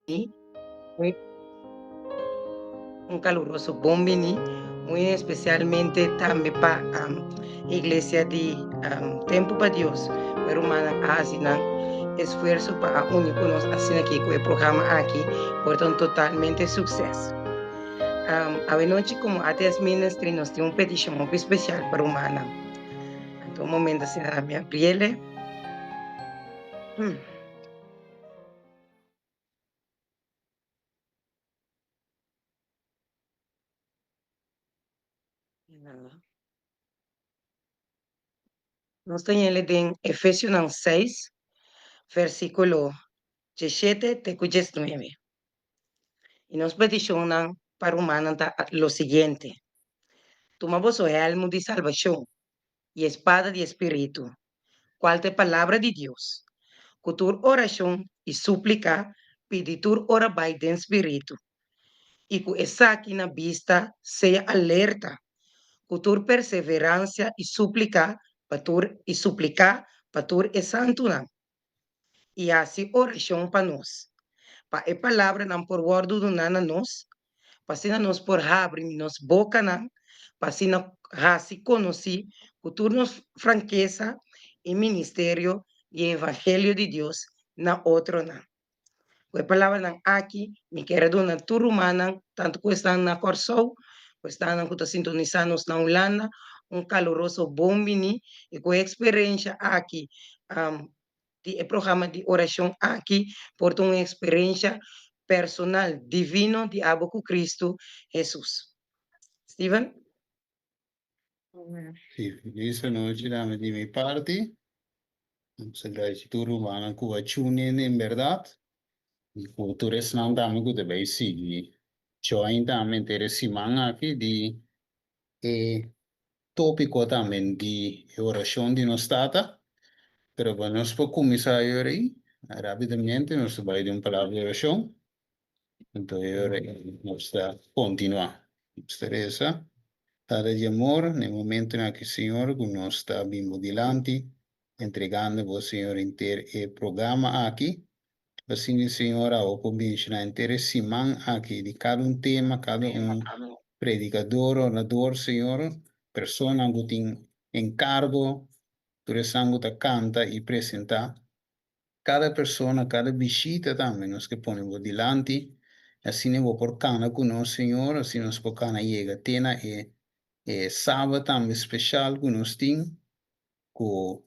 Un kaluroso bon bini, muy espesialmente tambe pa Iglesia di Tempu pa Dios. Mi rumannan a hasi nan esfuerso pa a uni ku nos asina aki ku e programa aki por ta un totalmente sukses. Awenochi komo ATS Ministry nos tin un petishon hopi spesial pa rumannan. Anto un momento asina nan mi a briele. Nos ta yele den Efesionan seis, versíkulo diesshete te ku diesnuebe. I nos petishonnan pa rumannan ta lo siguiente, Tuma boso hèlmu di salbashon i e spada di e spiritu, kual ta e palabra di Dios. Ku tur orashon i súplika pidi tur ora bai den spiritu, i ku esaki na bista sea alerta ku tur perseveransia i súplika pa tur i supliká pa tur e santunan. I hasi orashon pa nos, pa e palabranan por wòrdu duná na nos, pa asina nos por habri nos bokanan, pa asina hasi konosí ku tur nos frankesa e ministerio di e evangelio di Dios na otronan. Ku e palabranan aki mi kier a duna tur rumannan, tantu ku esnan na Kòrsou, ku esnan ku ta sintonisá nos na Hulanda, un kaluroso bon biní i ku e eksperensha aki di e programa di orashon aki por ta un eksperensha personal divino di abo ku Kristu Hesus. Steven? Sí, felis anochi tambe di mi parti. Nos ta gradeci tur rumannan cu a tune in en berdad y cu tur esnan tambe cu ta bay sigui join tambe henter e siman aki di e topico tambe di e oracion di nos Tata. Pero pa nos por cuminsa ayora ey, rapidamente nos ta bay den un palabra di oracion. Anto e ora ei nos ta kontinuá. Nos ta resa, Tata di amor, na e momentunan aki, Señor, ku nos ta bin bo dilanti, entregando bo, Señor, henter e programa aki. Asina, Señor, awo por menshoná henter e siman aki di kada un tema, kada un predikador, orador, Señor, personanan ku tin enkargo, tur esnan ku ta kanta i presentá. Kada persona, kada bishita tambe nos ke pone bo dilanti, asina bo por kana ku nos, Señor, asina nos por kana yega te na e e Sabat tambe speshal ku nos tin, ku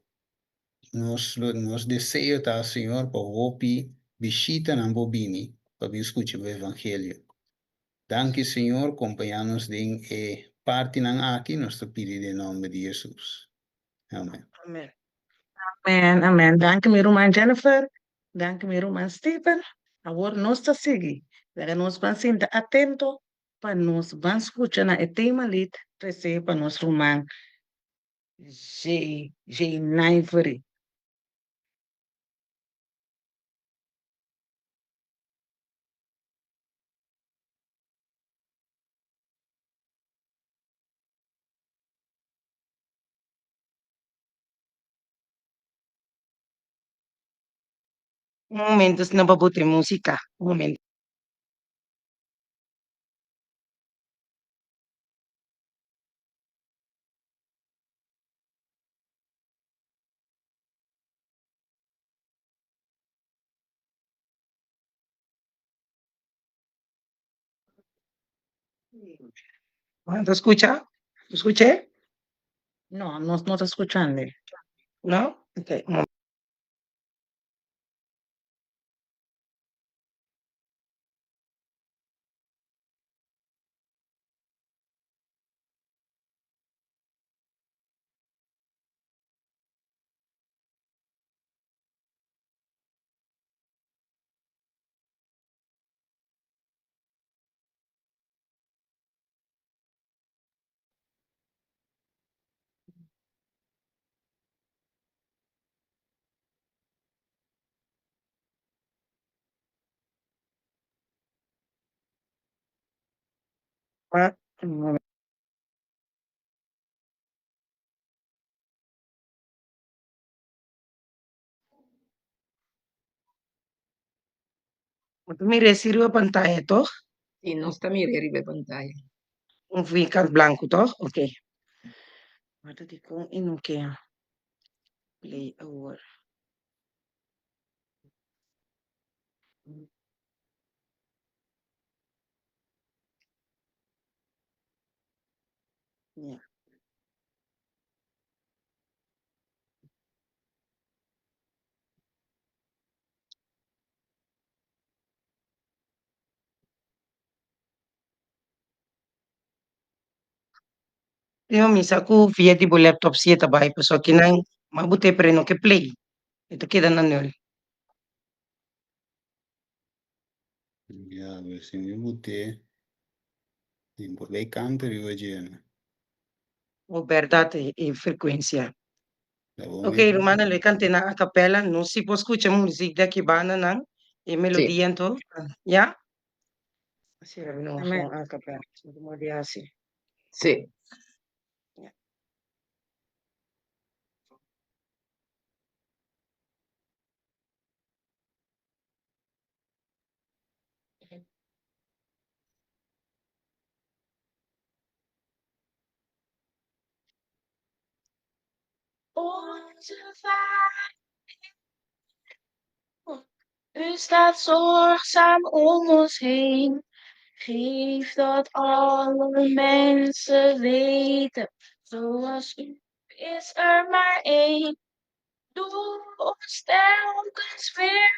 nos lo nos deseo ta, Señor, pa hopi bishitanan por bini pa bin skucha bo evangelio. Danki, Señor, kompañá nos den e partinan aki, nos ta pidi den nomber di Hesus. Amen. Amen. Amen, amen. Danki mi ruman Jennifer, danki mi ruman Steven. Awor nos ta sigui. Laga nos ban sinta atento pa nos ban skucha na e tema lied trese pa nos ruman Jay, Jay Nijvery. Un momento sino pa bota e musica. Un momento. Bo ta scucha? Bo scuch'é? No, nos no ta scuchando. No? Ok. Bo ta mira esi riba pantaya, toch? Sí, nos ta mira riba e pantaya. Un vierkant blanku, toch? Ok. Warda dikon e no ke play awor. Ja. Tin un misa ku via di bo laptop si e ta bai pasobra kinan mas bo te pero e no ke play e ta keda na nul. Ya, pero si mi bot'é, mi por bai kanta riba dje no. O bèrdat e frekuensia. Ta bon Ok, mi. rumannan lo e kant'é na a kapèla. Nos si por skucha muzik di aki banda nan, e Sí. melodia anto. Ya? Asina mi no Amén. a kapèla. Mi ta hasi. Sí. Ya. Onze Vader, u staat zorgzaam om ons heen. Geef dat alle mensen weten, zoals u is er maar één. Doe ons telkens weer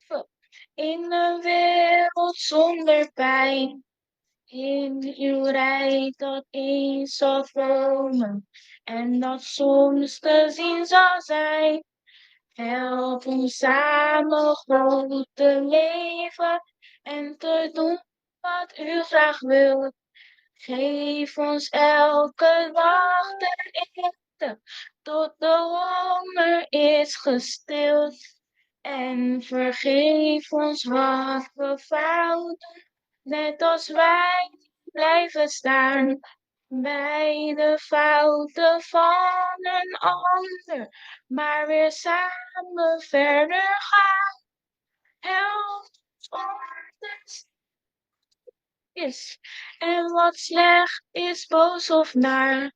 geloven in een wereld zonder pijn. In uw rijk dat eens zal komen en dat soms te zien zal zijn. Help ons samen groot te leven en te doen wat u graag wilt. Geef ons elke dag te eten tot de honger is gestild. En vergeef ons wat we fout doen, net als wij blijven staan bij de fouten van een ander, maar weer samen verder gaan. Help ons is en wat slecht is, boos of naar.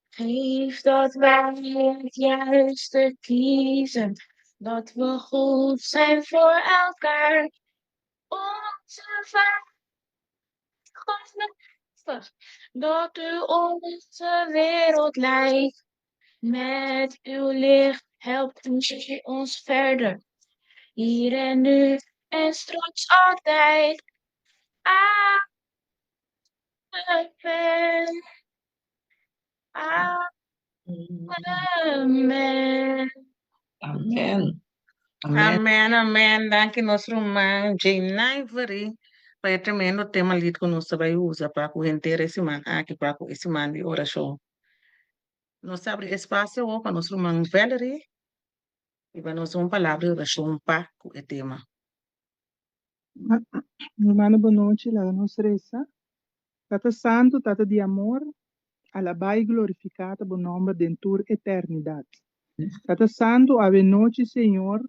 Geef dat wij het juiste kiezen, dat we goed zijn voor elkaar. Onze Vader, God, dat u onze wereld leidt. Met uw licht helpt u ons verder, hier en nu en straks altijd. Amen. Amen. Amen. Amen. Amen, amen. Danki nos ruman Jane Ivory pa e tremendo tema lied ku nos ta bai usa pa ku henter e siman aki pa ku e siman di orashon. Nos ta abri espasio awor pa nos ruman Valerie i pa nos un palabra di orashon pa ku e tema. Hermano, bon nochi, laga nos resa. Tata Santu, Tata di amor, alabá i glorifiká ta bo nòmber den tur eternidat. Tata Santu, awe nochi, Señor,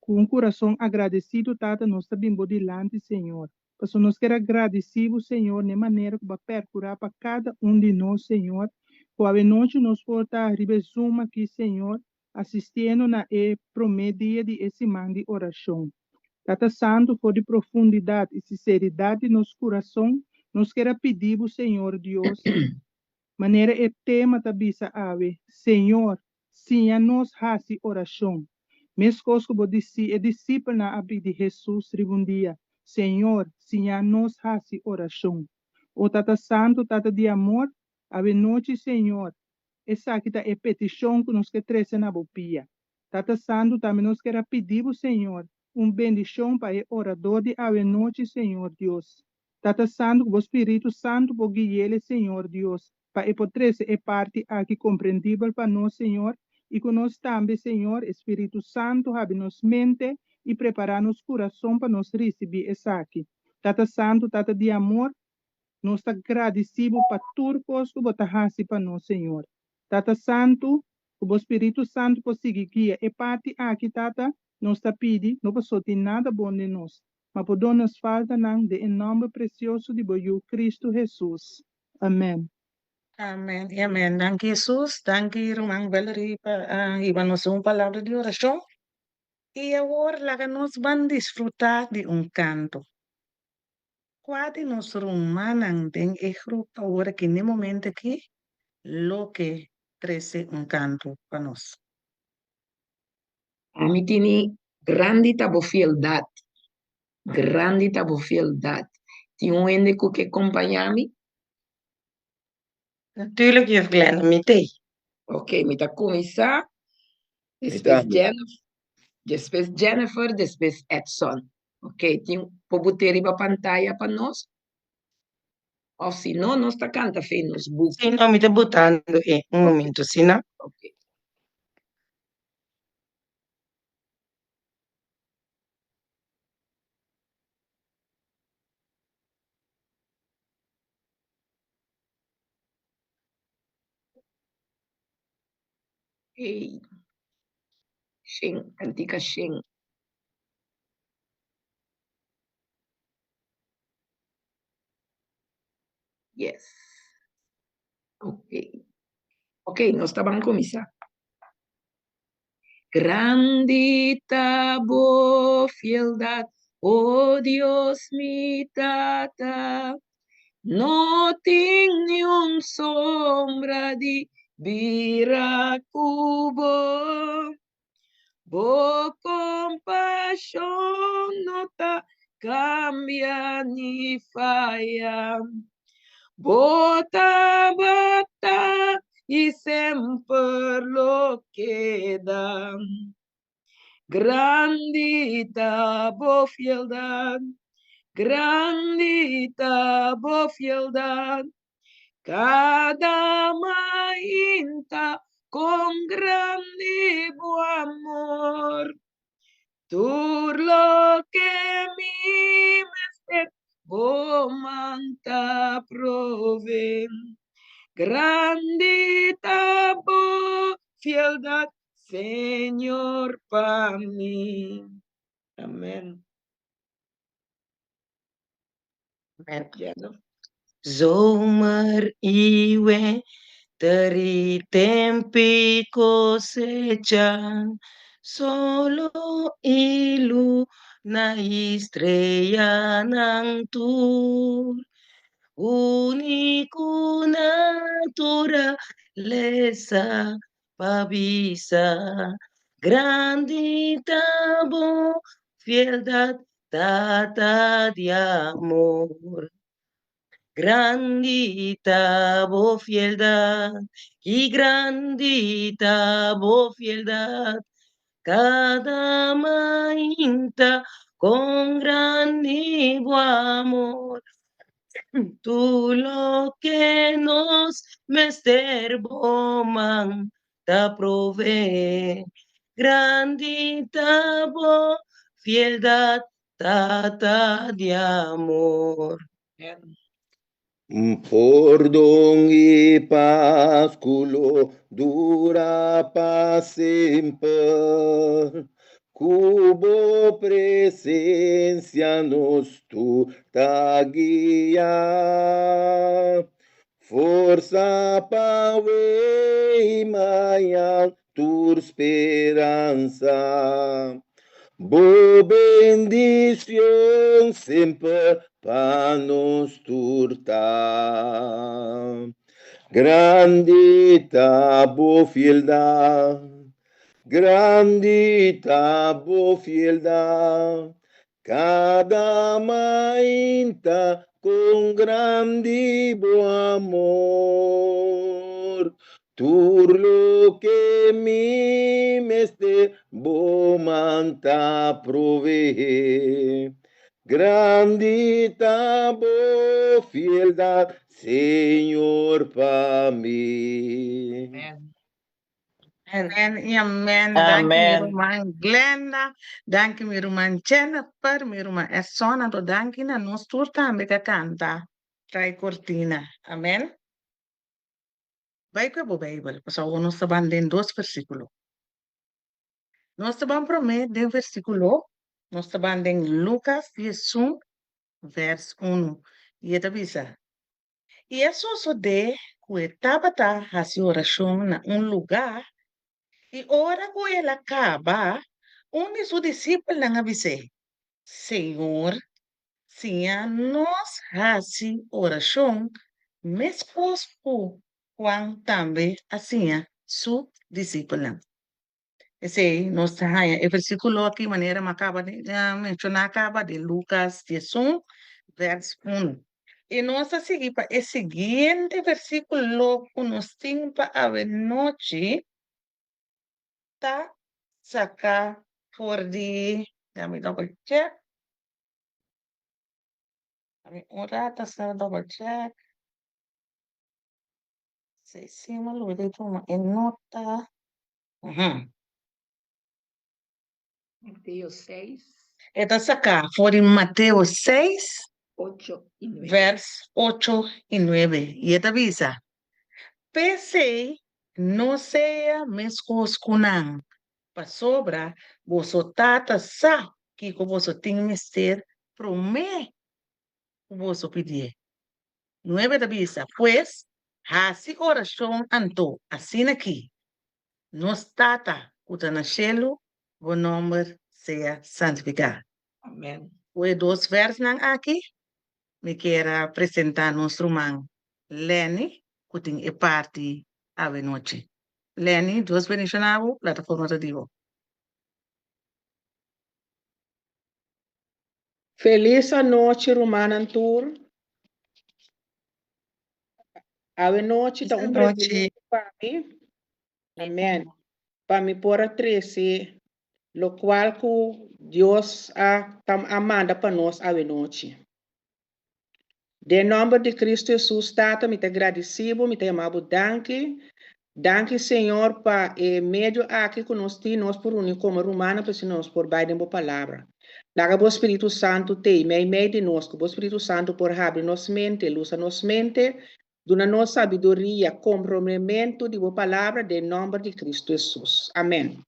ku un kurason agradesido, Tata, nos ta bin bo dilanti, Señor, pasobra nos kier a gradisí bo, Señor, na e manera ku bo a pèrkurá pa kada un di nos, Señor, ku awe nochi nos por ta riba e Zoom aki, Señor, asistiendo na e promé dia di e siman di orashon. Tata Santu, for di profundidat i siseridat di nos kurason, nos kier a pidi Bo, Señor Dios, manera e tema ta bisa awe, Señor, siña nos hasi orashon. Meskos ku Bo disi e disipelnan a pidi Hesus riba un dia, Señor, siña nos hasi orashon. O Tata Santu, Tata di amor, awe nochi, Señor, Esaki ta e petishon ku nos ke trese na bo pia. Tata Santu, tambe nos ker a pidi bo, Señor, un bendishon pa e oradó di awenochi, Señor Dios. Tata Santu, ku bo Spiritu Santu por gui'el, Señor Dios, pa e por trese e parti aki komprendibel pa nos, Señor, i ku nos tambe, Señor, e Spiritu Santu habri nos mente i prepará nos kurason pa nos risibí esaki. Tata Santu, Tata di amor, Nos ta gradisí Bo pa tur kos ku Bo ta hasi pa nos, Señor. Tata Santu, ku Bo Spiritu Santu por sigui guia e parti aki, Tata. Nos ta pidi, no paso tin nada bon den nos, ma pordon nos faltanan den e nòmber presioso di bo Yu, Kristu Hesus. Amèn. Amèn i amèn. Danki Hesus. Danki ruman Valerie pa a hiba nos un palabra di orashon. I awor laga nos ban disfrutá di un kanto. Kua di nos rumannan den e grup awor aki n'e momento aki lo ke trese un kanto pa nos? Ami tini grandi ta bo fieldat, grandi ta bo fieldat. Tin un hende ku ke kompañá mi? Natuurlijk, juf Glenda, mi t'ei. Ok, mi ta kuminsá, Mi despues tambe. Jennifer, despues Jennifer, despues Edson. Ok, tin por bot'é riba pantaya pa nos? Òf si no, nos ta kanta fe nos buki. Si no, mi ta botando e un Ok, momento, si no. ok. Ey, shen, kantika shen. Yes. Ok. Ok, nos ta ban kuminsá. Grandi ta bo fieldat, o Dios mi Tata, no tin niun sombra di bira ku bo. Bo kompashon no ta kambia ni faya. Bo tabata i semper lo keda. Grandi ta bo fieldat, grandi ta bo fieldat. Kada mainta kon grandi bo amor. Tur loke mi mester bo man ta prove. Grandi ta bo fieldat, Señor, pa mi. Amen. Amen. Jennifer. Zomer i winter i tempi kosecha, solo i luna i streanan tur, uni ku naturalesa pa bisa, grandi ta bo fieldad, Tata di amor. Grandi ta bo fieldad, ki grandi ta bo fieldad, cada mainta con grandi bo amor. Tur loke nos mester bo man ta provee. Grandi ta bo fieldad, Tata di amor. Pordon i pas ku lo dura pa semper. Ku bo presensia nos tur ta guia. Forsa pa wei mañan tur speransa. Bo bendicion semper pa nos tur ta. Grandi ta bo fieldad, grandi ta bo fieldad, Kada mainta kon grandi bo amor, Tur loke mi mester bo man ta proveé. Grandi ta bo fieldad, Señor, pa mi. Amen i amen. Danki mi Amen. ruman Glenda, danki mi ruman Jennifer, mi ruman Edson, anto danki na nos tur tambe ku a kanta Trai Kortina. Amen. Bai ku e bo Beibel, pasobra awor nos ta ban den dos versíkulo. Nos ta ban promé den versíkulo, nos ta ban den Lukas 11, vèrs unu, i e ta bisa, I a sosodé ku e tabata hasi orashon na un lugá, i ora ku el a kaba, un di su disipelnan a bis'é, Señor, siña nos hasi orashon meskos ku Juan tambe a siña su disipelnan. Esei nos ta haña e versíkulo aki manera mi a kaba di menshoná kaba di Lukas 11 vèrs 1. I nos ta sigui pa e siguiente versíkulo ku nos tin pa awenochi ta saka for di, dami double check, dami un rato asina double check. Sí, sí, mi a lubidá di tuma e nota. Uhum. Mateo 6. E ta saká for di Mateo 6, 8 i 9. Vers 8 i 9. I e ta bisa, P'esei no sea meskos ku nan, pasobra boso Tata sa kiko boso tin mester promé ku boso pidié. Nuebe ta bisa, Pues, hasi orashon anto asin'akí, Nos Tata ku ta na shelu, bo nòmber sea santifiká. Amen. Ku e dos vèrsnan akí, mi kier a presentá nos ruman Lenny ku tin e parti awenochi. Lenny, Dios bendishoná bo, plataforma ta di bo. Felis anochi rumannan tur. Awe nochi ta un privilegio pa mi. Amen. Pa mi por a trese lokual ku Dios a a manda pa nos awe nochi. Den nòmber di Kristu Hesus, Tata, mi ta gradisí Bo, mi ta yama Bo danki. Danki, Señor, pa e medio aki ku nos tin, nos por uni komo rumannan, pa asina nos por bai den Bo Palabra. Laga Bo Spiritu Santu tei meimei di nos, ku Bo Spiritu Santu por habri nos mente, lusa nos mente, duna nos sabiduria, komprondementu di Bo Palabra, den nòmber di Kristu Hesus. Amèn.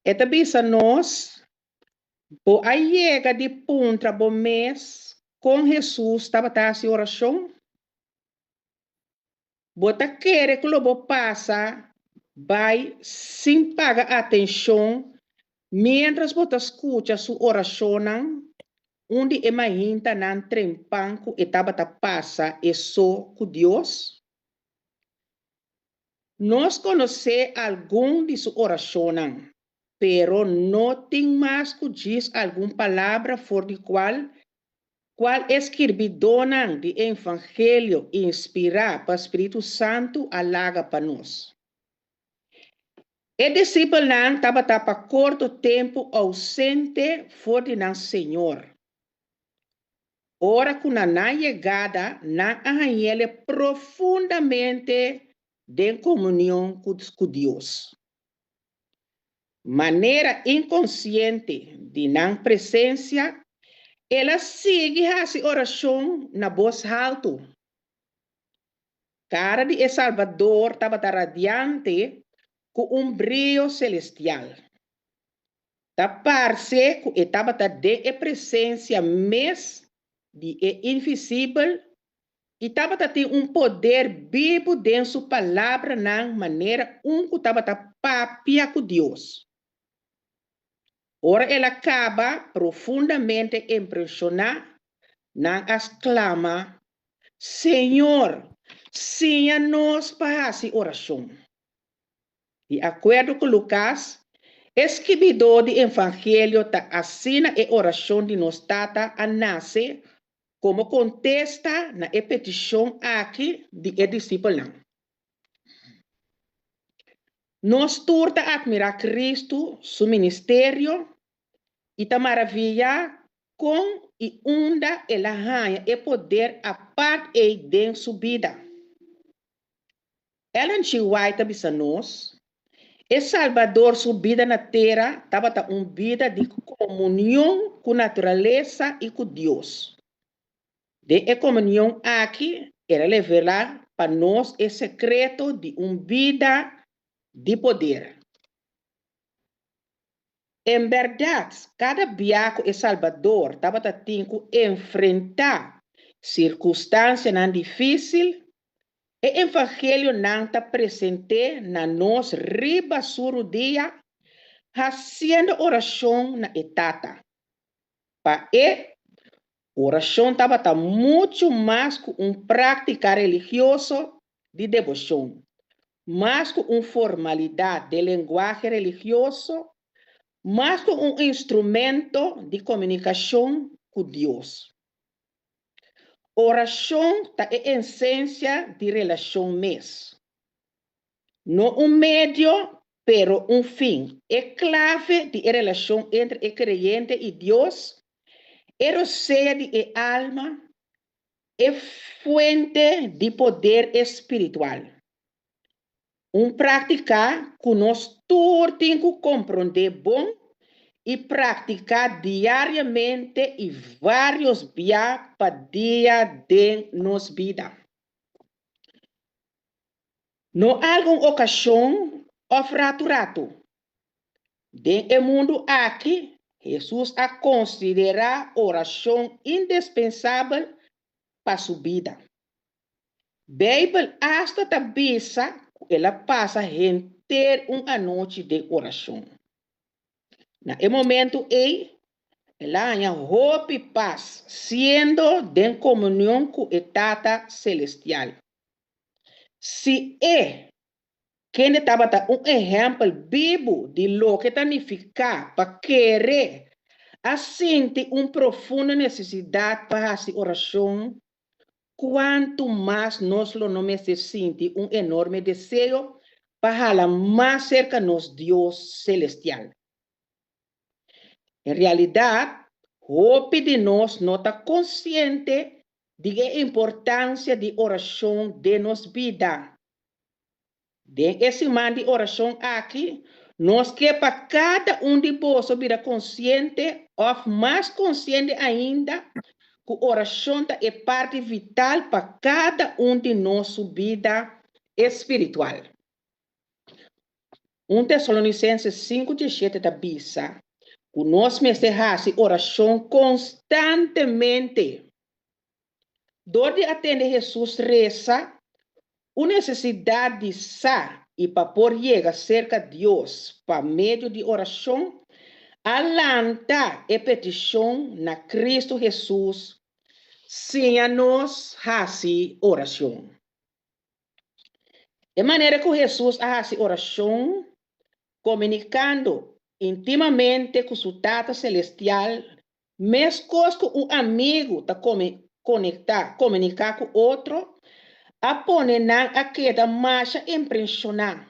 E ta bisa nos, Bo a yega di puntra bo mes kon Hesus tabata hasi orashon? Bo ta kere ku lo bo pasa bai sin paga atenshon miéntras bo ta skucha su orashonnan, un di e maintanan trempan ku e tabata pasa e so ku Dios? Nos konosé algun di su orashonnan, pero no tin mas ku djis algun palabra for di kual kual e skirbidónan di e Evangelio inspirá pa spiritu santu a laga pa nos. E disipelnan tabata pa korto tempu ousente for di nan Señor. Ora ku na nan yegada nan a hañ'Ele profundamente den komunion ku Dios. Manera inkonsiente di nan presensia, el a sigui hasi orashon na bos haltu. Kara di e Salbador tabata radiante ku un brio selestial. Ta parse ku e tabata den e presensia mes di e Invisibel i tabata tin un poder bibu den su palabranan manera un ku tabata papia ku Dios. Ora el a kaba, profundamente impreshoná, nan a sklama, Señor, siña nos pa hasi orashon. Di akuerdo ku Lukas, e skibidó di Evangelio ta asina e orashon di Nos Tata a nase komo kontesta na e petishon aki di e disipelnan. Nos tur ta atmirá Kristu su ministerio i ta maraviyá kon i unda el a haña e poder apart ei den su bida. Ellen G. White ta bisa nos, E Salbador su bida na tera tabata un bida di komunion ku naturalesa i ku Dios. Den e komunion aki el a revelá pa nos e sekreto di un bida di poder. En bèrdat, kada bia ku e Salbador tabata tin ku enfrentá sirkunstansianan difísil, e evangelionan ta present'é na nos riba su rudia hasiendo orashon na e Tata. Pa e, orashon tabata muchu mas ku un práktika religioso di deboshon, mas ku un formalidat den lenguahe religioso, mas ku un instrumento di komunikashon ku Dios. Orashon ta e esensia di relashon mes. No un medio, pero un fin, e klave di e relashon entre e kreyente i Dios, e rosea di e alma, E fuente di poder espiritual. Un práktika ku nos tur tin ku komprondé bon i praktiká diariamente i vários bia pa dia den nos bida. No algun okashon òf ratu ratu. Den e mundu aki, Hesus a konsiderá orashon indispensabel pa su bida. Beibel asta ta bisa ku el a pasa henter un anochi den orashon. Na e momentu ei, el a haña hopi pas siendo den komunion ku e Tata selestial. Si e, kende tabata un ehèmpel bibu di loke ta nifiká pa kere, a sinti un profundo nesesidat pa hasi orashon, kuantu mas nos lo no mester sinti un enorme deseo pa hala mas serka nos Dios selestial! En realidat, hopi di nos no ta konsiente di e importansia di orashon den nos bida. Den e siman di orashon aki, nos ke pa kada un di boso bira konsiente òf mas konsiente ainda ku orashon ta e parti vital pa kada un di nos su bida espiritual. 1 Tesalonisenses 5:17 ta bisa ku nos mester hasi orashon konstantemente. Dor di a tende Hesus resa, un nesesidat di sa i pa por yega serka Dios pa medio di orashon a lanta e petishon na Kristu Hesus, Siña nos hasi orashon. E manera ku Hesus a hasi orashon, komunikando intimamente ku su Tata selestial meskos ku un amigu ta konektá, komuniká ku otro, a pone nan a keda masha impreshoná.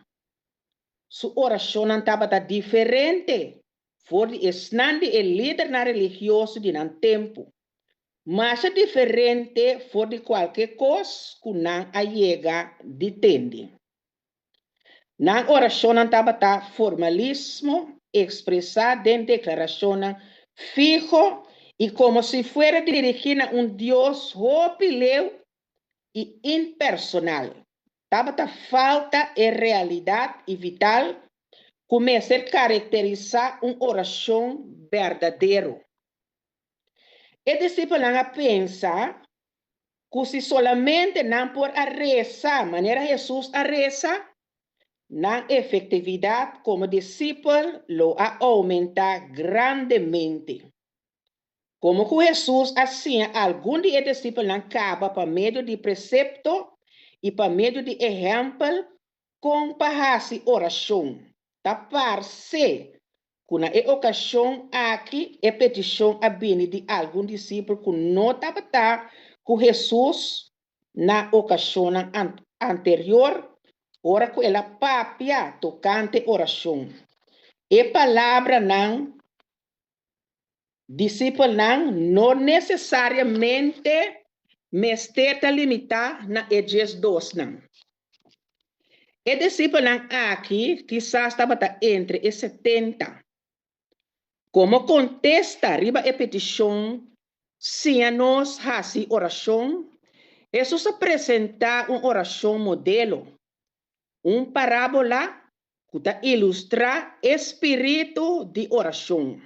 Su orashonnan tabata diferente for di esnan di e lidernan religioso di nan tempu. Masha diferente for di kualke kos ku nan a yega di tende. Nan orashonnan tabata formalismo ekspresá den deklarashonnan fiho i komo si fuera dirigí na un Dios hopi leu i impersonal. Tabata falta e realidat i vital ku mester karakterisá un orashon berdadero. E disipelnan a pensa ku si solamente nan por a resa manera Hesus a resa, nan efektividat komo disipel lo a oumentá grandemente. Komo ku Hesus a siña algun di e disipelnan kaba pa medio di presepto i pa medio di ehèmpel Kon pa hasi orashon. Ta parse ku na e okashon aki e petishon a bini di algun disipel ku no tabata ku Hesus na okashonnan anterior ora ku el a papia tokante orashon. E palabranan Disipelnan no nesesariamente mester ta limitá na e diesdosnan. E disipelnan aki kisas tabata entre e 70. Komo kontesta riba e petishon Siña nos hasi orashon, Hesus a presentá un orashon modelo, un parábola. ku ta ilustrá e spiritu di orashon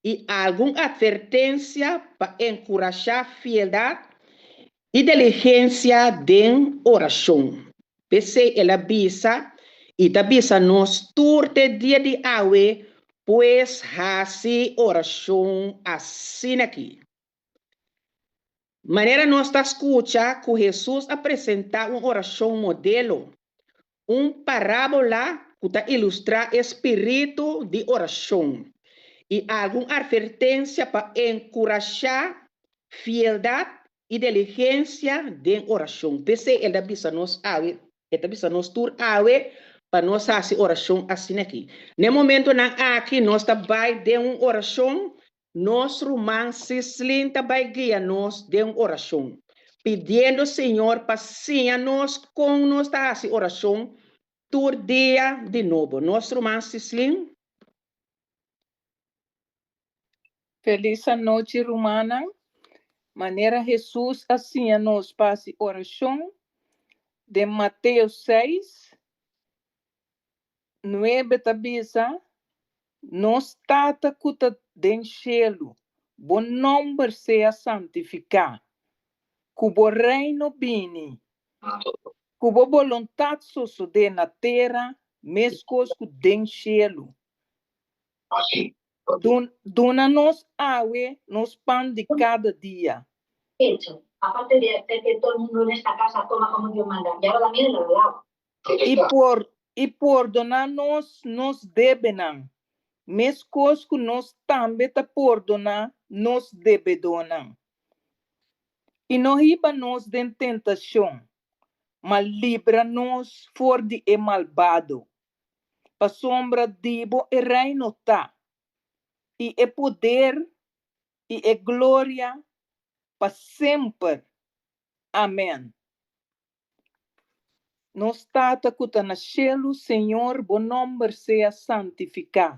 i algun atvertensia pa enkurashá fieldat i diligensia den orashon. P'esei el a bisa i ta bisa nos tur te dia di awe, Pues hasi orashon asin'akí. Manera nos ta skucha ku Hesus a presentá un orashon modelo, un parábola ku ta ilustrá e spiritu di orashon i algun atvertensia pa enkurashá fieldat i diligensia den orashon. P'esei el ta bisa nos awe, e ta bisa nos tur awe pa nos hasi orashon asin'akí. Na e momentonan aki nos ta bai den un orashon Nos ruman Sislin ta bai guia nos den un orashon, pidiendo Señor pa siña nos kon nos ta hasi orashon tur dia di nobo. Nos ruman Sislin. Felis anochi rumannan. Manera Hesus a siña nos pa hasi orashon den Mateo seis, Nuebe ta bisa, Nos Tata ku ta den shelu, bo nòmber sea santifiká. Ku bo Reino bini. Ku bo boluntat sosodé na tera meskos ku den shelu. Duna nos awe nos pan di kada dia. I por i pordoná nos nos debenan, meskos ku nos tambe ta pordoná nos debedónan. I no hiba nos den tentashon, ma libra nos for di e malbado. Pasobra di bo e reino ta, i e poder, i e gloria, pa semper. Amèn. Nos Tata ku ta na shelu, Señor, bo nòmber sea santifiká.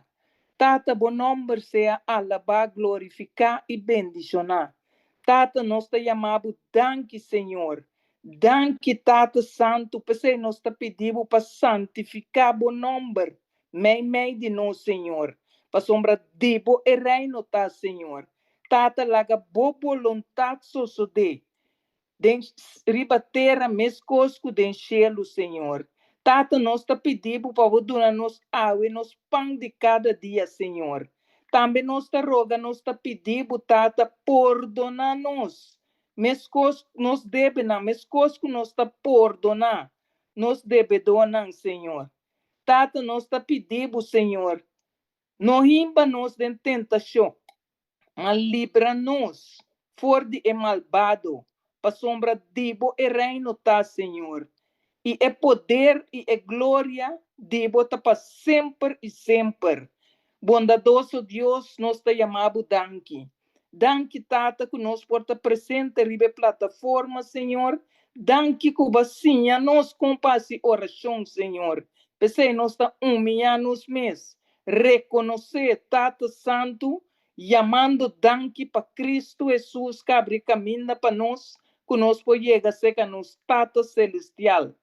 Tata, bo nòmber sea alabá, glorifiká i bendishoná. Tata, nos ta yama bo danki, Señor. Danki, Tata Santu, p'esei nos ta pidi bo pa santifiká bo nòmber meimei di nos, Señor, pasobra di bo e Reino ta, Señor. Tata, laga bo boluntat sosodé Den riba tera meskos ku den shelu, Señor. Tata, nos ta pidi Bo pa Bo duna nos awe nos pan di kada dia, Señor. Tambe nos ta roga, nos ta pidi Bo, Tata, pordoná nos meskos nos debenan, meskos ku nos ta pordoná nos debedónan, Señor. Tata, nos ta pidi Bo, Señor, no himba nos den tentashon, Ma libra nos for di e malbado, pasobra di bo e reino ta, Señor, i e poder i e gloria di bo ta pa semper i semper. Bondadoso Dios, nos ta yama bo danki. Danki, Tata, ku nos por ta presente riba e plataforma, Señor. Danki ku bo a siña nos kon pa hasi orashon, Señor. P'esei nos ta humiyá nos mes Rekonosé Tata Santu, yamando danki pa Kristu Hesus ka abri kaminda pa nos ku nos por yega serka nos Tata Selestial.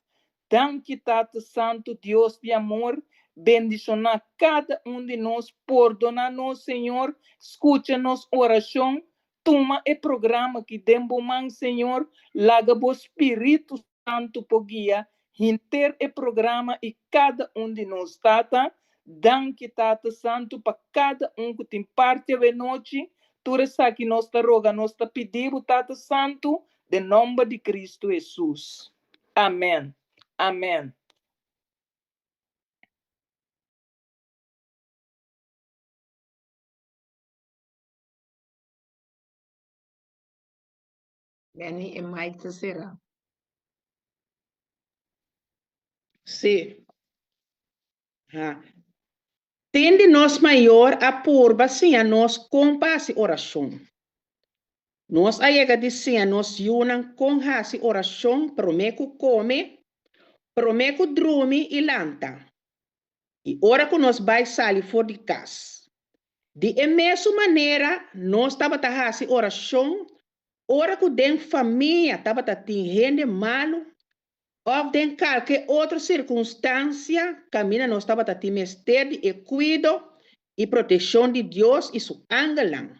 Danki Tata Santu, Dios di amor, bendishoná kada un di nos, pordoná nos Señor, skucha nos orashon, tuma e programa ki den bo man Señor, laga bo Spiritu Santu por guia henter e programa i kada un di nos. Tata, danki Tata Santu pa kada un ku tin parti awe nochi. Tur esaki nos ta roga, nos ta pidi bo, Tata Santu, den nomber di Kristu Hesus. Amen. Amen. Benny, e mic ta sera. Sí. Ha. Tin di nos mayor a purba siña nos kon pa hasi orashon. Nos a yega di siña nos yunan kon hasi orashon promé ku kome, promé ku drumi i lanta, i ora ku nos bai sali for di kas. Di e mesun manera nos tabata hasi orashon ora ku den famia tabata tin hende malu. Òf den kalke otro sirkunstansia kaminda nos tabata tin mester di e kuido i protekshon di Dios i su angelnan.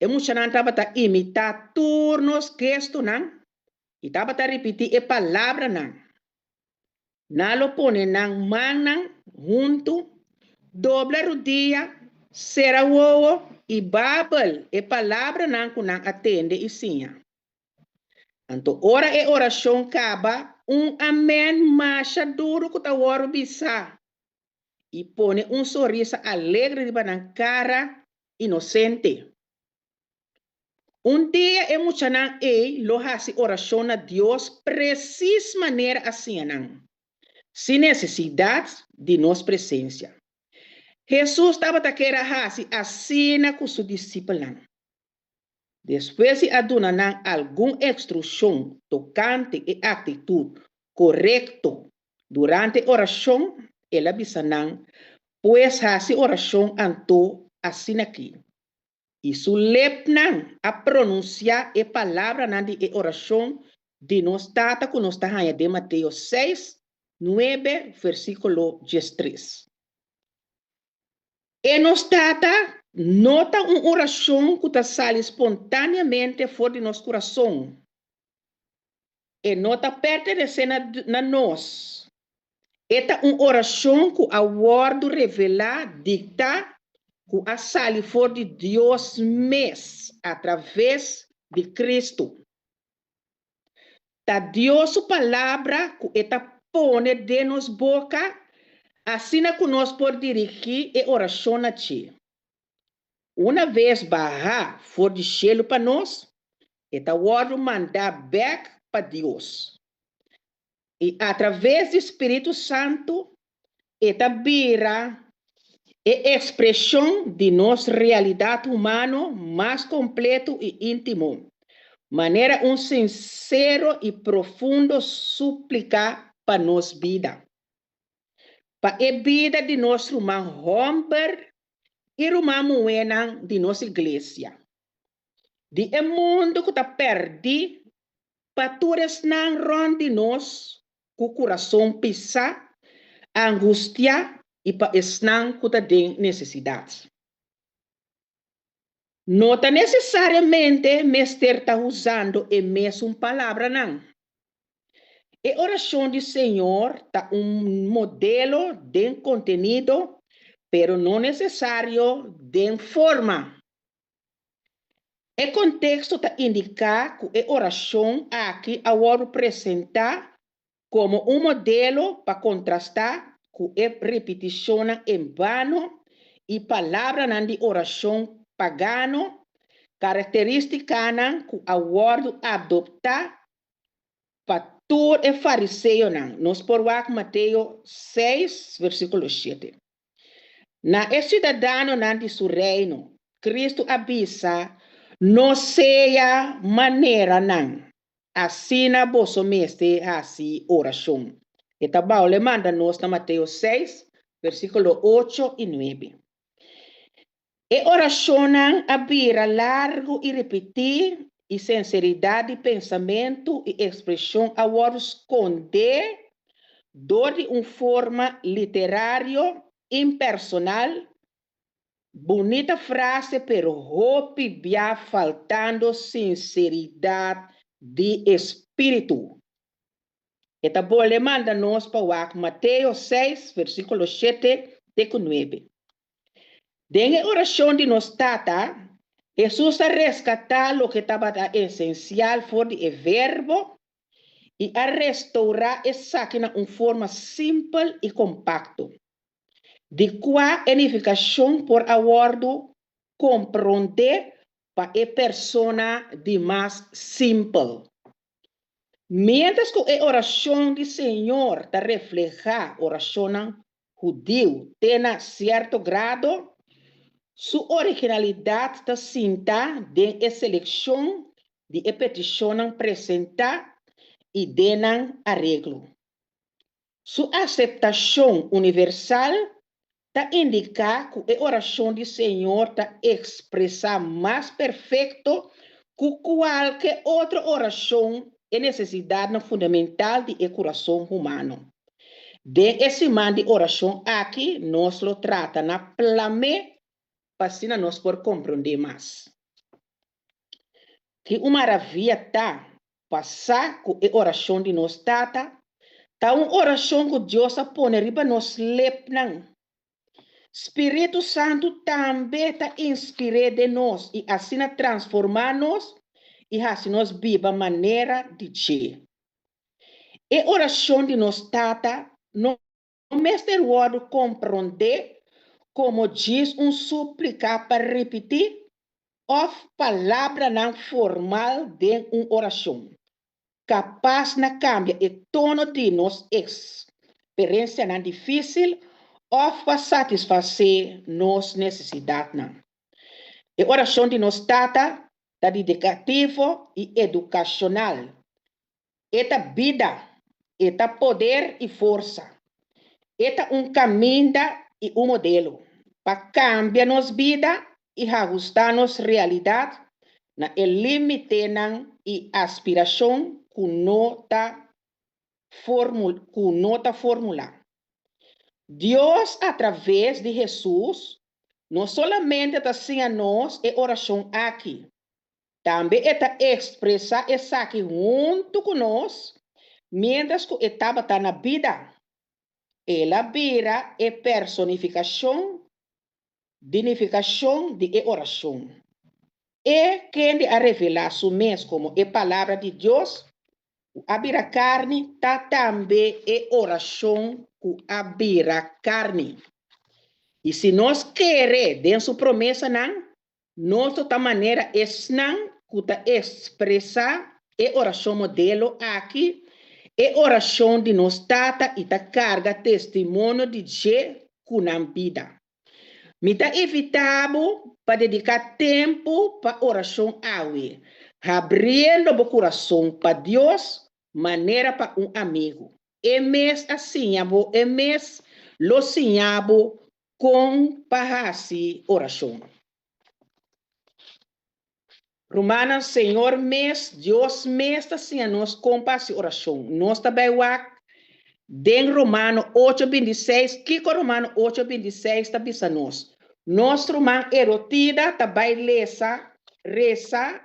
E muchanan tabata imitá tur nos gestonan i tabata ripití e palabranan. Nan lo pone nan mannan huntu, dobla rudia, sera wowo i babel e palabranan ku nan a tende i siña. Anto ora e orashon kaba, un amèn masha duru ku ta wòrdu bisá i pone un sonrisa alegre riba nan kara inosente. Un dia e muchanan ei lo hasi orashon na Dios presis manera a siña nan, sin nesesidat di nos presensia. Hesus tabata kier a hasi asina ku su disipelnan. Despues di a duna nan algun instrukshon tokante e aktitut korekto durante orashon, el a bisa nan, Pues hasi orashon anto asin'akí. I su lepnan a pronunsiá e palabranan di e orashon di Nos Tata ku nos ta haña den Mateo seis, nuebe, versíkulo diestres. E Nos Tata no ta un orashon ku ta sali spontáneamente for di nos kurason. E no ta pertenesé na na nos. E ta un orashon ku a wòrdu revelá, diktá, ku a sali for di Dios mes atraves di Kristu. Ta Dios su Palabra ku e ta pone den nos boka asina ku nos por dirigí e orashon na dje. Una ves bahá for di shelu pa nos, e ta wòrdu mandá bèk pa Dios. I atraves di spiritu santu e ta bira e ekspreshon di nos realidat humano mas kompletu i íntimo, manera un sinsero i profundo súplika pa nos bida, pa e bida di nos ruman hòmber i ruman muhénan di nos iglesia, di e mundu ku ta pèrdí Pa tur esnan rònt di nos ku kurason pisá, angustiá i pa esnan ku ta den nesesidat. No ta nesesariamente mester ta usando e mesun palabranan. E orashon di Señor ta un modelo den kontenido, pero no nesesario den forma. E konteksto ta indiká ku e orashon aki a wòrdu presentá komo un modelo pa kontrastá ku e ripitishonnan en bano i palabranan di orashon pagano, karakterístikanan ku a wòrdu adoptá pa tur e fariseonan. Nos por wak Mateo seis, versíkulo shete. Na e siudadanonan di su Reino, Kristu a bisa, No sea manera nan, asina boso mester hasi orashon. E ta baule manda nos na Mateo seis, versíkulo ocho i nuebe. E orashonnan a bira largu i ripití, i senseridat di pensamentu i ekspreshon a wòrdu skondé dor di un forma literario impersonal, bunita frase pero hopi bia faltando sinseridat di espíritu. E ta bolbe manda nos pa wak Mateo seis, versíkulo shete te ku nuebe. Den e orashon di Nos Tata, Hesus a reskatá loke tabata esensial for di e verbo i a restourá esaki na un forma simpel i kompakto, di kua e nifikashon por a wòrdu komprondé pa e persona di mas simpel. Miéntras ku e orashon di Señor ta reflehá orashonnan hudiu te na sierto grado, su originalidat ta sinta den e selekshon di e petishonnan presentá i den nan areglo. Su aseptashon universal ta indiká ku e orashon di Señor ta ekspresá mas perfekto ku kualke otro orashon. e nesesidatnan fundamental di e kurason humano. Den e siman di orashon aki nos lo trata na plam'é pa asina nos por komprondé mas. Ki un maravia ta pa sa ku e orashon di nos Tata ta un orashon ku Dios a pone riba nos lepnan! Spiritu Santu tambe ta inspir'é den nos i asina transformá nos i hasi nos biba manera di dje. E orashon di nos Tata no mester wòrdu komprondé komo djis un súplika pa ripití òf palabranan formal den un orashon. kapas na kambia e tono di nos eksperensianan difísil òf pa satisfasé nos nesesidatnan. E orashon di nos Tata ta didaktivo i edukashonal. E ta bida, e ta poder i forsa. E ta un kaminda i un modelo pa kambia nos bida i hahustá nos realidat na e límitenan i aspirashon ku no ta ku no ta formulá. Dios a traves di Hesus no solamente ta siña nos e orashon aki, tambe e ta ekspresá esaki huntu ku nos miéntras ku e tabata na bida. El a bira e personifikashon di nifikashon di e orashon. E kende a revelá su mes komo e Palabra di Dios ku a bira karni ta tambe e orashon ku a bira karni. I si nos kere den su promesanan, nos lo ta manera esnan ku ta ekspresá e orashon modelo aki, e orashon di nos Tata i ta karga testimonio di dje ku nan bida. Mi ta invitá bo pa dediká tempu pa orashon awe, habriendo bo kurason pa Dios manera pa un amigu. E mes a siña bo, e mes lo siña bo kon pa hasi orashon. Rumannan, Señor mes, Dios mes ta siña nos kon pa hasi orashon. Nos ta bai wak den Romano ocho bintiseis, kiko Romano ocho bintiseis ta bisa nos? Nos ruman Erotida ta bai lesa, resa,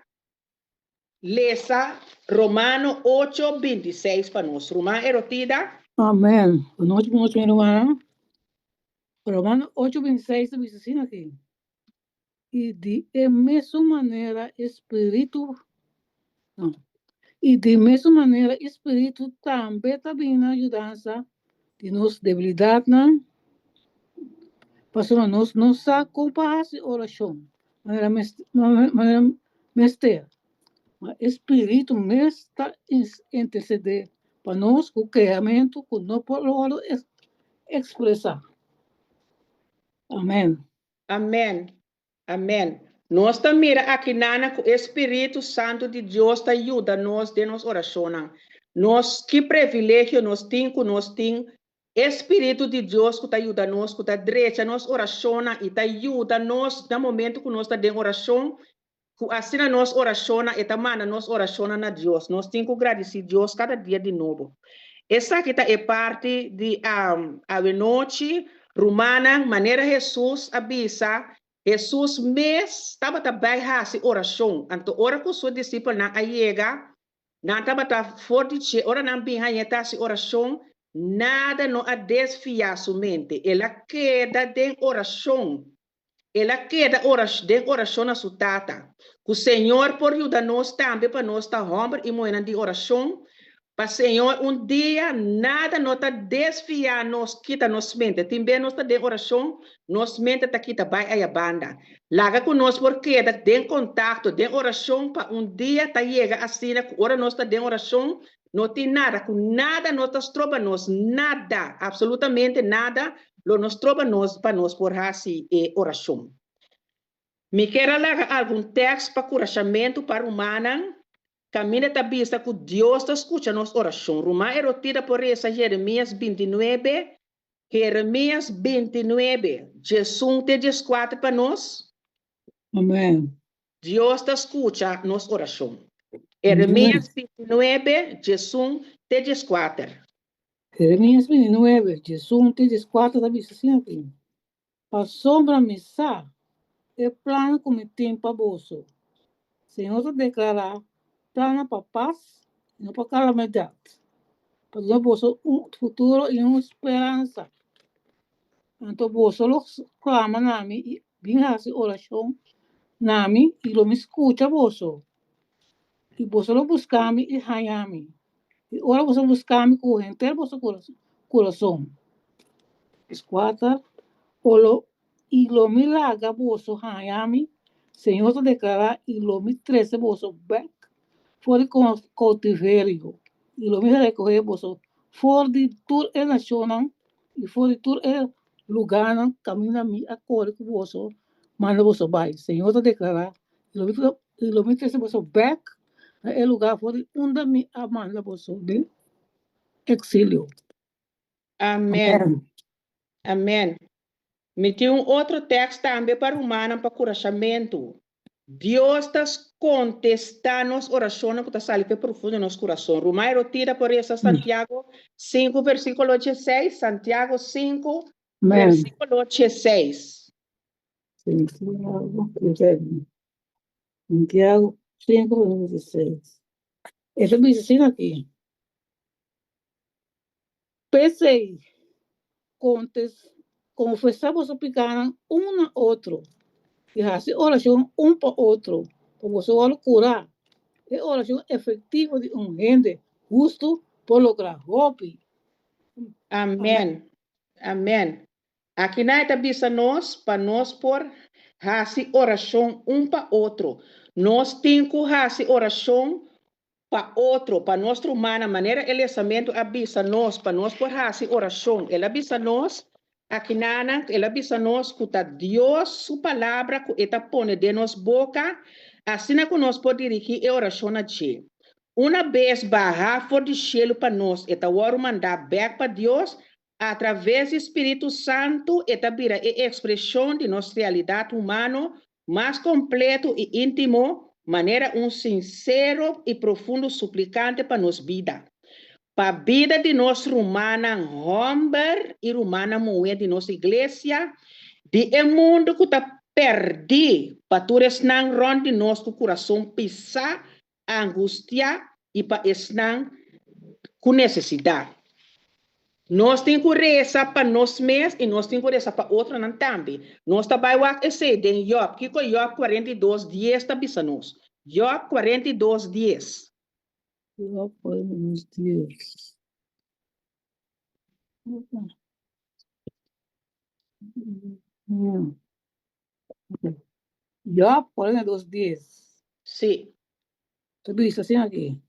lesa Romano ocho bintiseis pa nos. Ruman Erotida. Amen. Bonochi bonochi mi rumannan. Romano ocho bintiseis ta bisa asina aki. I di e mesun manera e spiritu, no, i di mesun manera e spiritu tambe ta bini na yudansa di nos debilidatnan, pasobra nos no sa kon pa hasi orashon manera manera mester, ma e spiritu mes ta intersedé pa nos ku kehamentu ku no por wòrdu ekspresá. Amèn. Amen. Amen. Nos ta mira akinana ku e Spiritu Santu di Dios ta yuda nos den nos orashonnan. Nos, ki previlegio nos tin ku nos tin e Spiritu di Dios ku ta yuda nos, ku ta drecha nos orashonnan i ta yuda nos na momentu ku nos ta den orashon, ku asina nos orashonnan, e ta manda nos orashonnan na Dios. Nos tin ku gradisí Dios kada dia di nobo. Esaki ta e parti di awenochi, rumannan, manera Hesus a bisa, Hesus mes tabata bai hasi orashon. Anto ora ku su disipelnan a yega, nan tabata for di dje, ora nan bin hañ'é ta hasi orashon, nada no a desviá su mente. El a keda den orashon. El a keda ora den orashon na su Tata. Ku Señor por yuda nos tambe pa nos ta hòmber i muhénan di orashon, pa Señor un dia nada no ta desviá nos kita nos mente. Tin bes nos ta den orashon, nos mente ta kita bai aya banda. Laga ku nos por keda den kontakto, den orashon pa un dia ta yega asina ku ora nos ta den orashon, No tin nada, ku nada no ta stroba nos, nada, absolutamente nada lo no stroba nos pa nos por hasi e orashon. Mi kier a laga algun tèks pa kurashamentu pa rumannan kaminda ta bisa ku Dios ta skucha nos orashon. Ruman Erotida por resa Jeremias bintinuebe, Jeremias bintinuebe, diesun te dieskuater pa nos? Amen. Dios ta skucha nos orashon. Jeremias 29, 11 te 14. Jeremias 29, 11 te 14 ta bisa asina aki, Pasobra mi sa e plannan ku mi tin pa boso, Señor ta deklará, plannan pa pas i no pa kalamidat, pa duna boso un futuro i un speransa. Anto boso lo klama na mi i bin hasi orashon na mi, i lo mi skucha boso. I boso lo buska mi i haña mi, i ora boso buska mi ku henter boso kurason. Kuater, O lo, i lo mi laga boso haña mi, Señor ta deklará, i lo mi trese boso bèk for di koutiverio, i lo mi rekohé boso for di tur e nashonnan i for di tur e lugánan kaminda mi a kore ku boso manda boso bai, Señor ta deklará, i lo mi i lo mi trese boso bèk na e lugá for di unda mi a manda boso den eksilio. Amèn. Amèn. Mi tin un otro tèks tambe pa rumannan pa kurashamentu. Dios ta kontestá nos orashonnan ku ta sali p'e profundo di nos kurason. Ruman Erotida por resa Santiago sinku versíkulo dieseis, Santiago sinku versíkulo dieseis. Santiago, Santiago sinku versíkulo dieseis. E ta bisa asina aki. P'esei, konfesá boso pikánan un na otro i hasi orashon un pa otro pa boso wòrdu kurá. E orashon efektivo di un hende hustu por logra hopi. Amèn. Amèn. Akinan e ta bisa nos pa nos por hasi orashon un pa otro. Nos tin ku hasi orashon pa otro, pa nos rumannan, manera e lesamentu a bisa nos pa nos por hasi orashon. El a bisa nos akinanan, el a bisa nos ku ta Dios su palabra ku e ta pone den nos boka, asina ku nos por dirigí e orashon na dje. Una bes bahá for di shelu pa nos, e ta wòrdu mandá bèk pa Dios, atraves di Spiritu Santu e ta bira e ekspreshon di nos realidat humano mas kompleto i íntimo, manera un sinsero i profundo suplikante pa nos bida, pa bida di nos rumannan hòmber i rumannan muhé di nos iglesia, di e mundu ku ta pèrdí, pa tur esnan rònt di nos ku kurason pisá, angustiá i pa esnan ku nesesidat. Nos tin ku resa pa nos mes i nos tin ku resa pa otronan tambe. Nos ta bai wak esei den Jòb. Kiko Jòb 42, dies ta bisa nos? Jòb 42, dies. Jòb 42, dies. Jòb 42, dies. Sí. Ta bisa asina aki.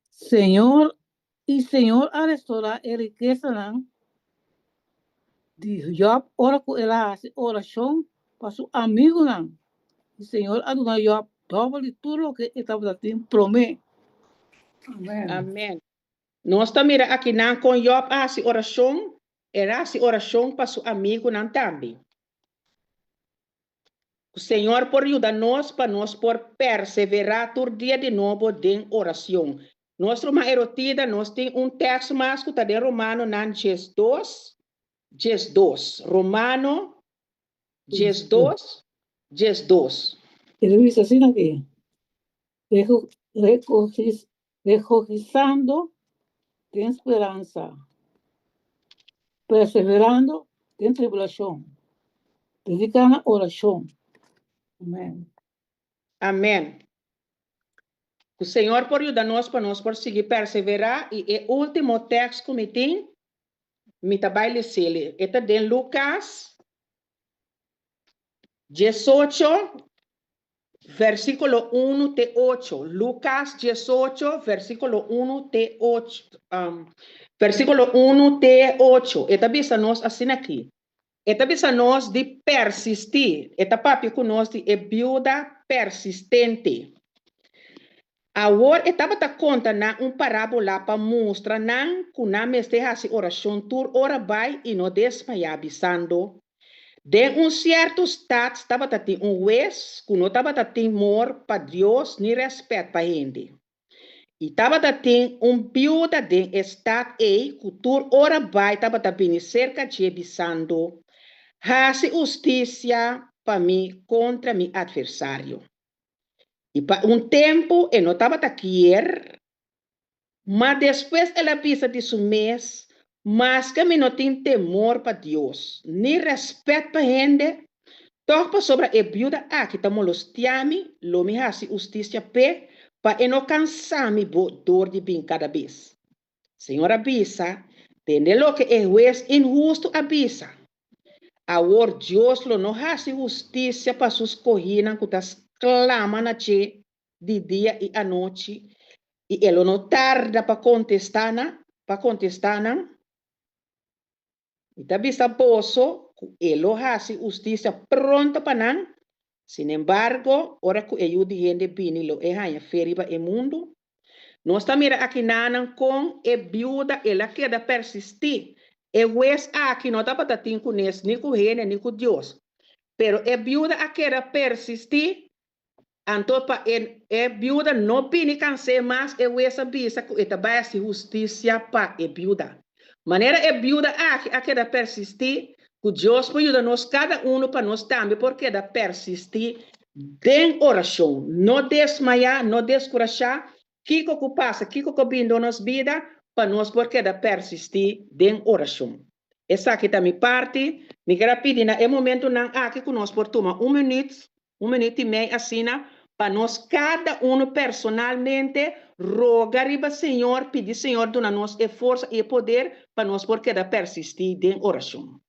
Señor, i Señor a restorá e rikesanan di Jòb ora ku el a hasi orashon pa su amigunan, i Señor a duna Jòb dòbel di tur loke e tabata tin promé. Amèn. Amèn. Nos ta mira akinan kon Jòb a hasi orashon, el a hasi orashon pa su amigunan tambe. Ku Señor por yuda nos pa nos por perseverá tur dia di nobo den oracion. Nos ruman Erotida, nos tin un tekst mas ku ta den Romanonan 12, 12. Romano 12, 12. E ta bisa asina aki, Regojisando den speransa, perseverando den tribulashon, dediká na orashon. Amèn. Amèn. Ku Señor por yuda nos pa nos por sigui perseverá. I e último tèks ku mi tin, mi ta bai les'el. E ta den Lukas 18, Versíkulo unu te ocho. Lukas 18, versíkulo unu te ocho, versíkulo unu te ocho. E ta bisa nos asina aki. E ta bisa nos di persistí. E ta papia ku nos di e biuda persistente. Awor e tabata konta nan un parábola pa mustra nan ku nan mester hasi orashon tur ora bai i no desmayá, bisando. Den un sierto stat tabata tin un hues ku no tabata tin mor pa Dios ni rèspèt pa hende. I tabata tin un biuda den e stat ei ku tur ora bai tabata bini serka dje bisando, Hasi hustisia pa mi kontra mi atversario. I pa un tempu e no tabata kier, ma despues el a bisa di su mes, Maske mi no tin temor pa Dios ni rèspèt pa hende, tòg pasobra e biuda aki ta molostiá mi, lo mi hasi hustisia p'e, pa e no kansá mi bo dor di bin kada bes. Señor a bisa, Tende loke e hues inhustu a bisa. Awor Dios lo no hasi hustisia pa su skohínan ku ta sklama na dje di dia i anochi, i e lo no tarda pa kontestá nan, pa kontestá nan? Mi ta bisa boso ku e lo hasi hustisia pronto pa nan. Sinembargo, ora ku e Yu di hende bini lo e haña fe riba e mundu? Nos ta mira akinanan kon e biuda el a keda persistí. E hues aki no tabata tin kunes ni ku hende ni ku Dios. Pero e biuda a keda persistí. Anto pa e e biuda no bini cans'é mas, e hues a bisa cu e ta bay haci husticia pa e biuda. Manera e biuda aki a keda persisti, cu Dios por yuda nos cada uno pa nos tambe por keda persisti den oracion, no desmaya, no descurasha, kico cu pasa, kico cu bin den nos bida, pa nos por keda persisti den oracion. Esaki ta mi parti, mi kier a pidi na e momentonan aki cu nos por tuma un minuut Un minuut i mei asina, pa nos kada unu personalmente roga riba Señor, pidi Señor duna nos e forsa i e poder pa nos por keda persistí den orashon.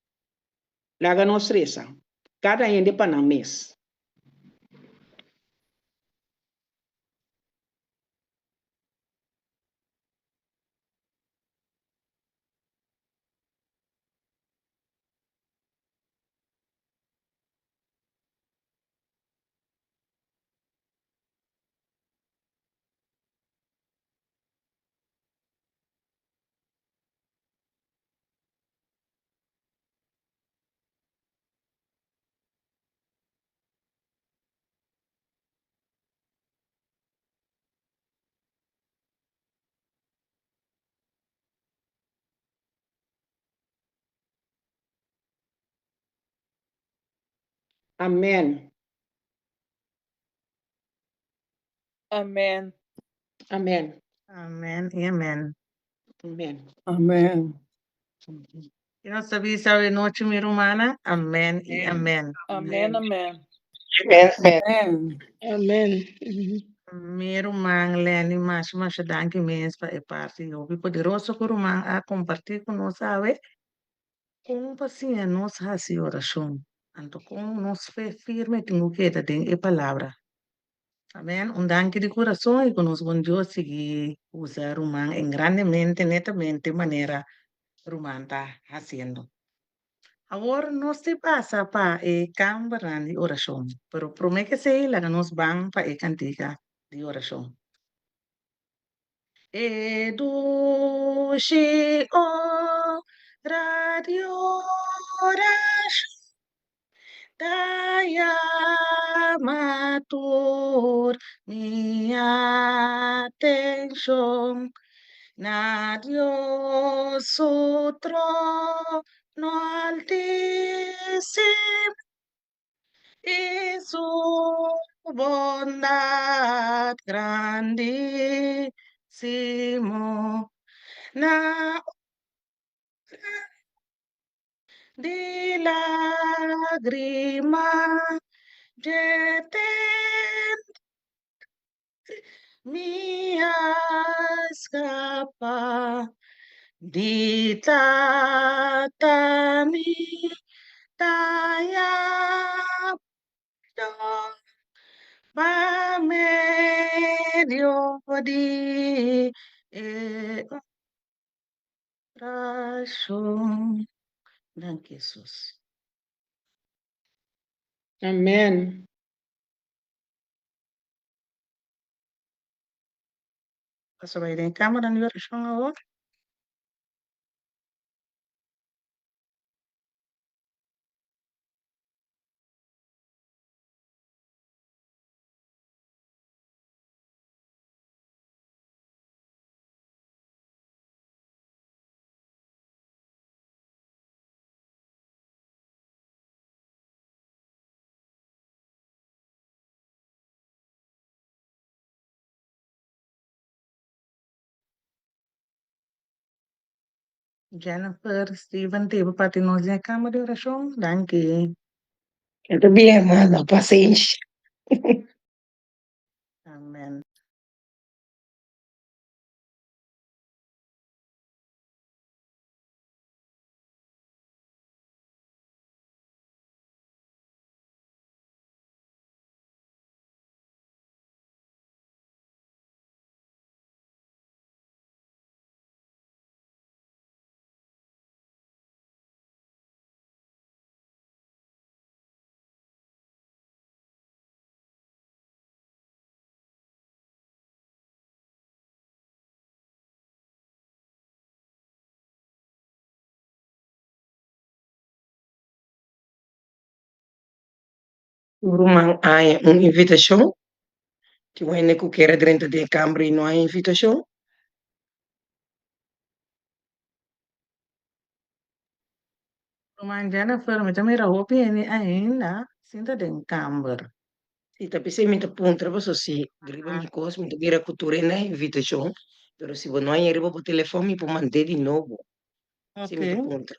Laga nos resa, kada hende pa nan mes. Amen. Amen. Amen. Amen i amen. Amen. Amen. I nos ta bisa awe nochi mi rumannan, amen i amen. Amen, amen. Amen, amen. Amen. Amen. Mi ruman Lenny, masha masha danki mes pa e parti hopi poderoso ku ruman a kompartí ku nos awe. Kon pa siña nos hasi orashon, anto kon nos fe firme tin ku keda den e Palabra. Amen. Un danki di kurason i ku nos bon Dios sigui usa ruman en grandemente, netamente manera ruman ta hasiendo. Awor nos tin pasa pa e kambernan di orashon, pero promé ke esei laga nos ban pa e kantika di orashon. E dushi ora di orashon ta yama tur mi atenshon na Dios su trono altísimo. I su bondad grandísimo na ora di lágrima dje tentador mi a skapa di tata mi ta yamando pa medio di e orashon. Danki Hesus. Amen. Paso bai den cámara di orashon awor. Jennifer, Steven, te parti nos den kamer di orashon. Danki. Ta bien, hermano, pasenshi. Amen. Ruman haña un invitashon. Tin un hende ku kier a drenta den e kamber i no haña invitashon. Ruman Jennifer, mi ta mira hopi hende ainda sinta den kamber. Si ta p'esei mi ta puntra paso si riba mi kos mi ta mira ku tur hende haña invitashon, pero si bo no haña riba bo telefòn mi por mand'é di nobo. Si mi ta puntra.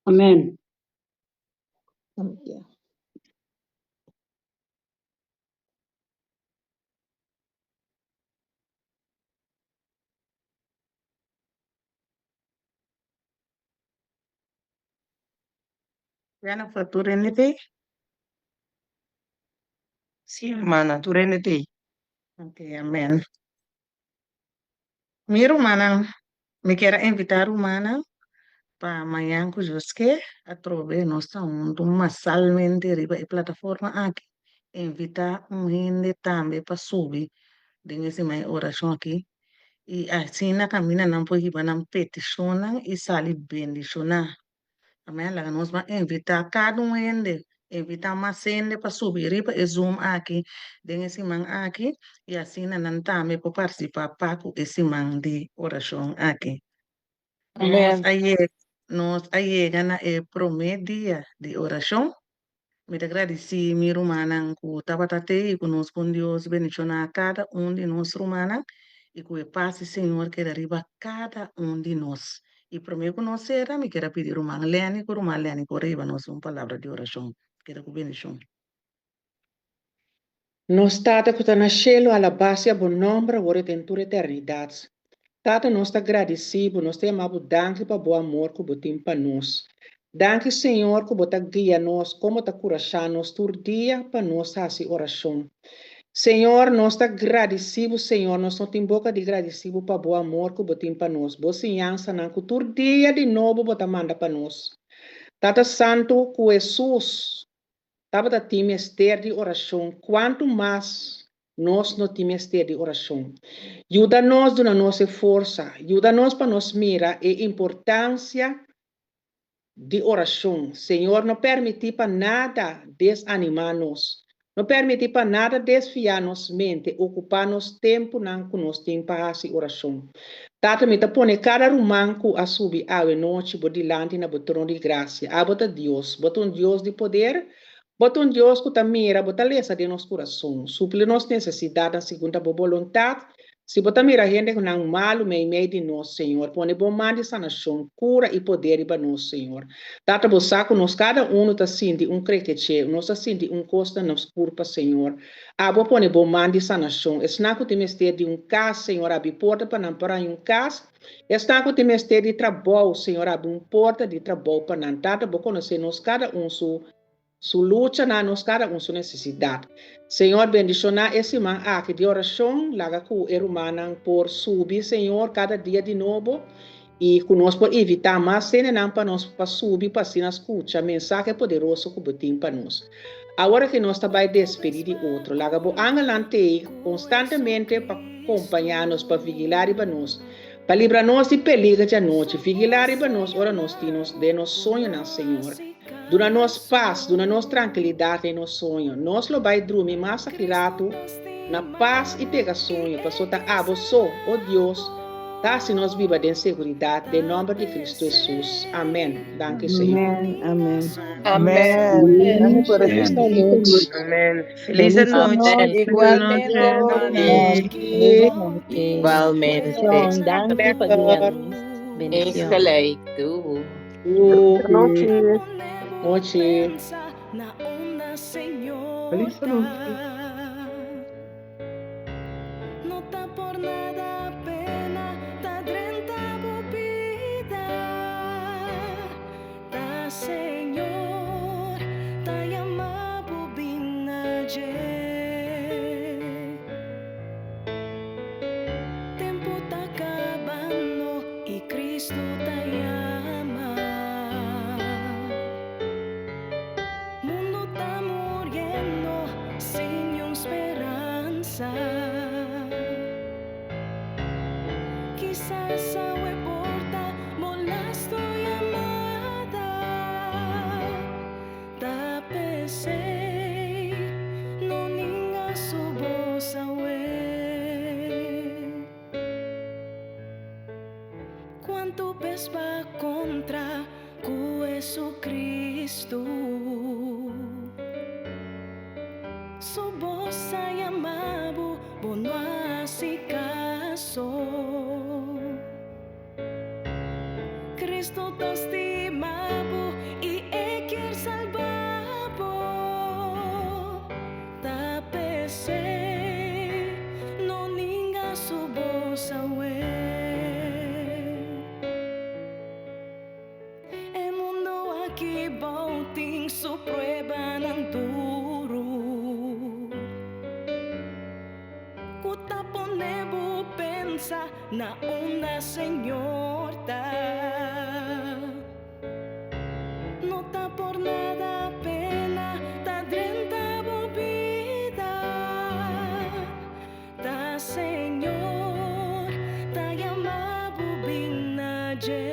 Amen. Jennifer, tur hende t'ei? Sí, hermana, tur hende t'ei. Ok, amen. Mi rumannan, mi kier a invitá rumannan pa mañan ku Dios ke atrobe nos ta huntu masalmente riba e plataforma aki. Invitá un hende tambe pa subi den e siman e orashon aki i asina kaminda nan por hiba nan petishonnan i sali bendishoná. Amen, laga nos ban invitá kada un hende, invitá mas hende pa subi riba e Zoom aki den e siman aki i asina nan tambe por partisipá pa ku e siman di orashon aki. Nos Amen. a yega, nos a yega na e promé dia di orashon. Mi ta gradisí mi rumannan ku tabata te i ku nos bon Dios bendishoná kada un di nos rumannan i ku e pas di Señor keda riba kada un di nos. I promé ku nos sera, mi kier a pidi ruman Lenny ku ruman Lenny por riba nos un palabra di orashon. Keda ku bendishon. Nos Tata ku ta na shelu, alabá sea bo nòmber awor i den tur eternidat. Tata, nos ta gradisí bo, nos ta yama bo danki pa bo amor ku bo tin pa nos. Danki, Señor, ku bo ta guia nos, kon bo ta kurashá nos tur dia pa nos hasi orashon. Señor, nos ta gradisí bo, Señor, nos no tin boka di gradisí bo pa bo amor ku bo tin pa nos, bo siñansanan ku tur dia di nobo bo ta manda pa nos. Tata Santu, ku Hesus tabata tin mester di orashon, kuantu mas nos no tin mester di orashon. Yuda nos duna nos e forsa, yuda nos pa nos mira e importansia di orashon. Señor, no permití pa nada desanimá nos. No permití pa nada desviá nos mente, okupá nos tempunan ku nos tin pa hasi orashon. Tata, mi ta pone kada ruman ku a subi awe nochi bo dilanti na bo trono di grasia. Abo ta Dios. Bo ta un Dios di poder. Bo ta un Dios ku ta mira, bo ta lesa den nos kurason. Supli nos nesesidatnan segun ta bo boluntat. Si bo ta mira hende ku nan malu meimei di nos, Señor, pone bo man di sanashon, kura i poder riba nos, Señor. Tata, bo sa ku nos kada unu ta sinti un krekeche, nos ta sinti un kos na nos kurpa, Señor. Abo pone bo man di sanashon. Esnan ku tin mester di un kas, Señor, abri porta pa nan por haña un kas. Esnan ku tin mester di trabou, Señor, abri un porta di trabou pa nan. Tata, bo konosé nos kada un su su luchanan, nos kada un su nesesidat. Señor, bendishoná e siman aki di orashon. Laga ku e rumannan por subi, Señor, kada dia di nobo i ku nos por invitá mas hendenan pa nos pa subi pa asina skucha mensahe poderoso ku bo tin pa nos. Awor aki nos ta bai despedí di otro. Laga bo angelnan t'ei konstantemente pa kompañá nos, pa vigilá riba nos, pa libra nos di peliger djanochi. Vigilá riba nos ora nos tin nos den nos soñonan, Señor. Duna nos pas, duna nos trankilidat den nos soño. Nos lo bai drumi mas aki ratu na pas i pega soño, paso ta abo so, o Dios, ta hasi nos biba den seguridat, den nòmber di Kristu Hesus. Amèn. Danki, Señor. Amèn, amèn. Amèn. Danki por e Amèn. nochi. Amèn. Felis anochi. Igualmente, hermana. Igualmente. Danki pa guia nos. Eens Bendicion. gelijk. Doei. Nochi. Nochi. Feliz nochi. Cristo ta stima bo i e kier salba bo. Ta p'esei no ninga su bos awe. E mundu aki bou tin su pruebanan duru ku ta pone bo pensa na unda Señor ta. No ta por nada pena ta drenta bo bida. Ta Señor ta yama bo bin na dje.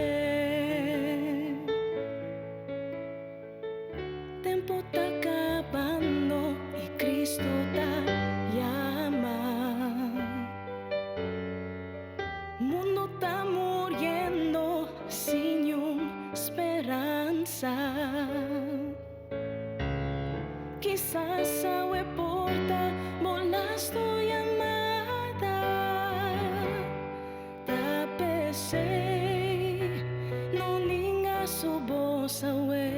Tempo ta kabando i Cristo ta yama. Mundo ta muriendo sin niun speransa. Kisas awe por ta bo lasto yamada. Ta p'esei no ninga su bos awe.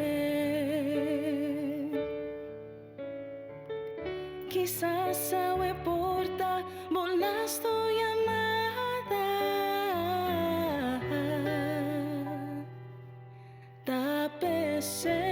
Kisas awe por ta bo lasto yamada. Ta p'esei.